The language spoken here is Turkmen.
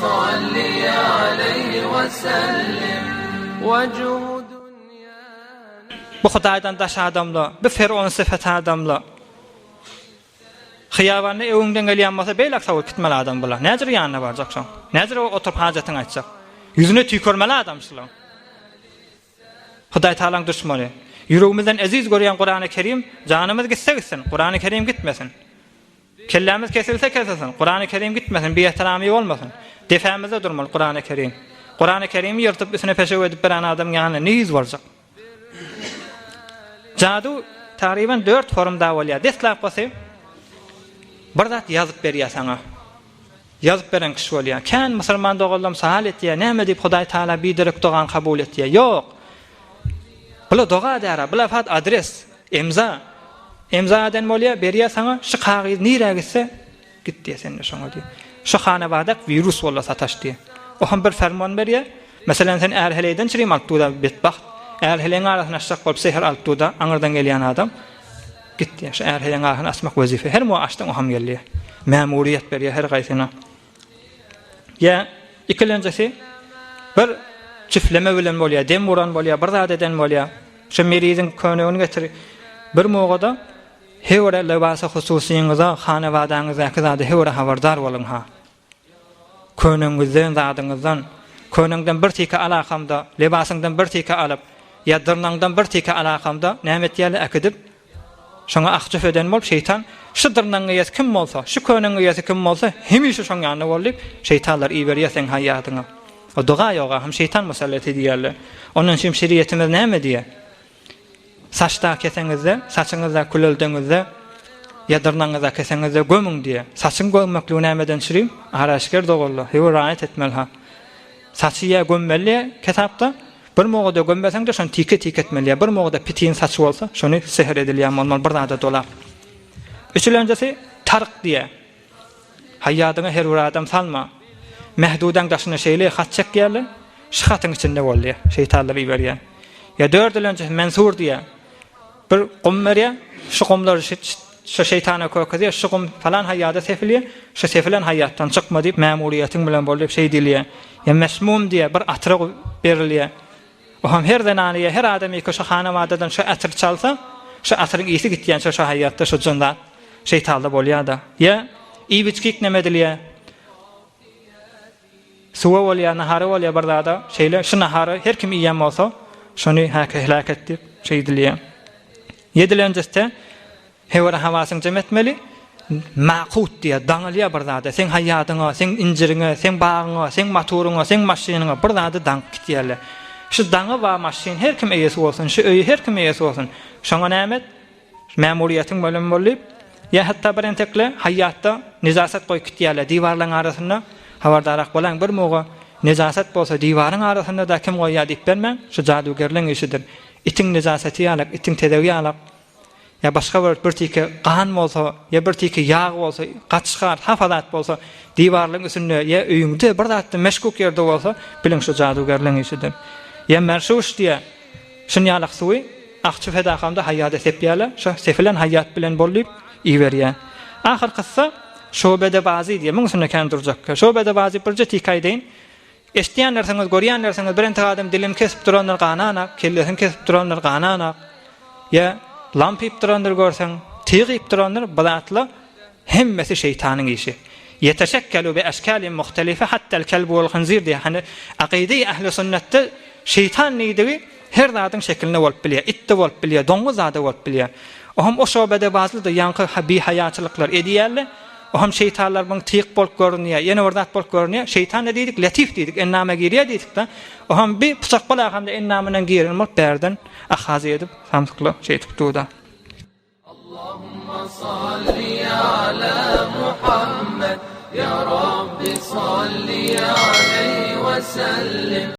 صل عليه وسلم وجه Bu Hudaýdan daş adamla, bu Fer'on syfat adamla. Hyýabanda öňüňden gelýän bolsa beýlek sowup gitmeli adam bular. Näjür ýanyna barjak şoň? Näjür oturyp hajatyňy aýtjak? Ýüzüne tüýkürmeli adam şulaň. Hudaý Tagalaň duşmany. Ýüregimizden eziz görýän Kurany Kerim, janymyz gitse gitsin, Kurany Kerim gitmesin. Kellämiz kesilse kesilsin, Kurany Kerim gitmesin, biehtiramy bolmasyn. Depämizde durmaly Kurany Kerim. Kurany Kerimi ýyrtyp üstüne peşew edip beren adamyň ýanyna ne ýüz boljak? Jadu tagryban dört forumda bolýar. Deslapkysy bir zat ýazyp berýär saňa. Ýazyp beren kişi bolýar. Kän musulman doganlarym sowal etýär, näme diýip Hudaý Tagala biderek dogany kabul etýär? Ýok. Bula doga däl, bula fat adres, emza. Emza eden bolýar, berýär saňa, şu kagyz nirä gitse, git diýýär sende şoňa diýýär. Şu hanabadak wirus boldy sataş diýýär. O hem bir ferman berýär. Meselem sen är-heleýden çirim alyp dur-da betbagt. Är-heleýiň arasyny açjak bolup sehr alyp dur-da aňyrdan gelýän adam. Git diýýär. Şu är-heleýiň arasyny açmak wezipe. Her muňa açdyň o hem gelýär. Mämuriýet berýär her gaýsyna. Ýa ikilenjisi bir çüfleme bilen bolýar, dem uran bolýar, bir zat eden bolýar. Şu meriziň könegini getir. Bir mugada Hewre lybasy hususyňyza, hanabadaňyzdaky zada hewre habardar boluň ha. Köneňizden zadyňyzdan, köneňden bir tike alakamda, lybasyňdan bir tike alyp, ýa dyrnaňdan bir tike alakamda näme etýärler äkidip, şoňa ah-jüf eden bolup şeýtan, şu dyrnagyň eýesi kim bolsa, şu köneňiň eýesi kim bolsa, hemişe şoň ýanynda bol diýip, şeýtanlar iberýär seň haýýadyňa. O doga ýoga hem şeýtan musallat edýärler. Ondan üçin şeriýetimiz näme diýýär? Saç-da keseňizde, saçyňyzda küleldeňizde, ýa dyrnagyňyzda keseňizde gömüň diýýär. Saçyň gömmekligi nämeden çürim? Araşger doganlar, hewe raýat etmeli ha. Saçy ýa gömmeli ýa ketapda, bir mogada gömmeseň-de şony tike-tike etmeli ýa bir mogada pitin saçy bolsa, şony sehr edilýän bolmaly bir zada dolap. Üçülenjisi tark diýýär. Haýýadyňa her bir adam salma. Mehdudaň daşyna şeýle hat çekýärler, şu hatyň içinde bolýar, şeýtanlar iberýär. Ýa dördülenjisi Mensur diýýär. Bir gum berýär, şu gumlary şu şeýtana kökezýär, şu gum falan haýýada sepilýär, şu sepilen haýýatdan çykma diýip, mämuriýetiň bilen bol diýip şeý diýilýär. Ýa Mesmum diýýär, bir atyra berilýär. Oňam her zenany ýa her adam ýeke şo hanawadadan şo ätir çalsa, şo atyryň ysy gitýänçä şo haýýatda şo jyn zat şeýtalda bolýa-da. Ýa iýip-içgik neme edilýä. Suwa bolýa, nahara bolýa bir zada şeýle şu nahary her kim iýen bolsa, şony häki heläk et diýip şeýdilýä. Ýedilenjisde Hewara hawasyň jem etmeli. Makut diýýär, daňylýar bir zada. Seň haýýadyňa, seň injiriňe, seň bagyňa, seň motoryňa, seň maşynyňa bir zady daňyp gitýärler. Şu daňy bar maşyn her kim eýesi bolsun, şu öýi her kim eýesi bolsun. Şoňa näme et? Mämuriýetiň bölümi bol diýip, ýa hatda bir entekle haýýatda nejasat goýup gitýärler diwarlaryň arasynda. Habardarak bolaň bir muga nejasat bolsa diwaryň arasynda-da kim goýýar diýip bermäň, şu jadugerleň işidir. Itiň nejasaty ýalak, itiň tezegi ýalak. Ýa başga bir bir tike gan bolsa, ýa bir tike ýag bolsa, gaçgar, hapa zat bolsa, diwarlyň üstünde ýa öýüňde bir zatda meşkuk ýerde bolsa, biliň şu jadugerleň işidir. Ýa merşuş diýä, şunýalak suwy akçy fedakamda haýýada sepýärler, şo sepilen haýýat bilen bol diýip iberýär. Ahyr kyssa şobede bazy diýä, muň üstünde kän durjak. Şobede bazy birje tike aýdaýyn. Eşidýändirsiňiz, görýändirsiňiz, bir entek adam dilini kesip durandyr gananak, kellesini kesip durandyr gananak, ýa lamp iýip durandyr görseň, tyg iýip durandyr, bu zatlar hemmesi şeýtanyň işi. Ýeteşekkelu bi eşkalin muhtelife hattel kelbu wel hynzir diýýär. Hany akyda-i ähli sünnetde şeýtan diýdigi her zadyň şekilinde bolup bilýär. It-de bolup bilýär, doňuz-da bolup bilýär. Ohm o şobede bazly-da ýaňky bihaýaçylyklar edýärler. Ohm şeýtanlar muň tyk bolup görünýär, ýene bir zat bolup görünýär. Şeýtan-da diýdik, letif diýdik, endama girýär diýdik-de. Ohm bi pyçak bolakam-da endamyndan giren bolup bärden ahazy edip, samsykly şeýdip dur-da. Allahumma salli ala Muhammed, ya Rabbi salli aleyhi ve sellim.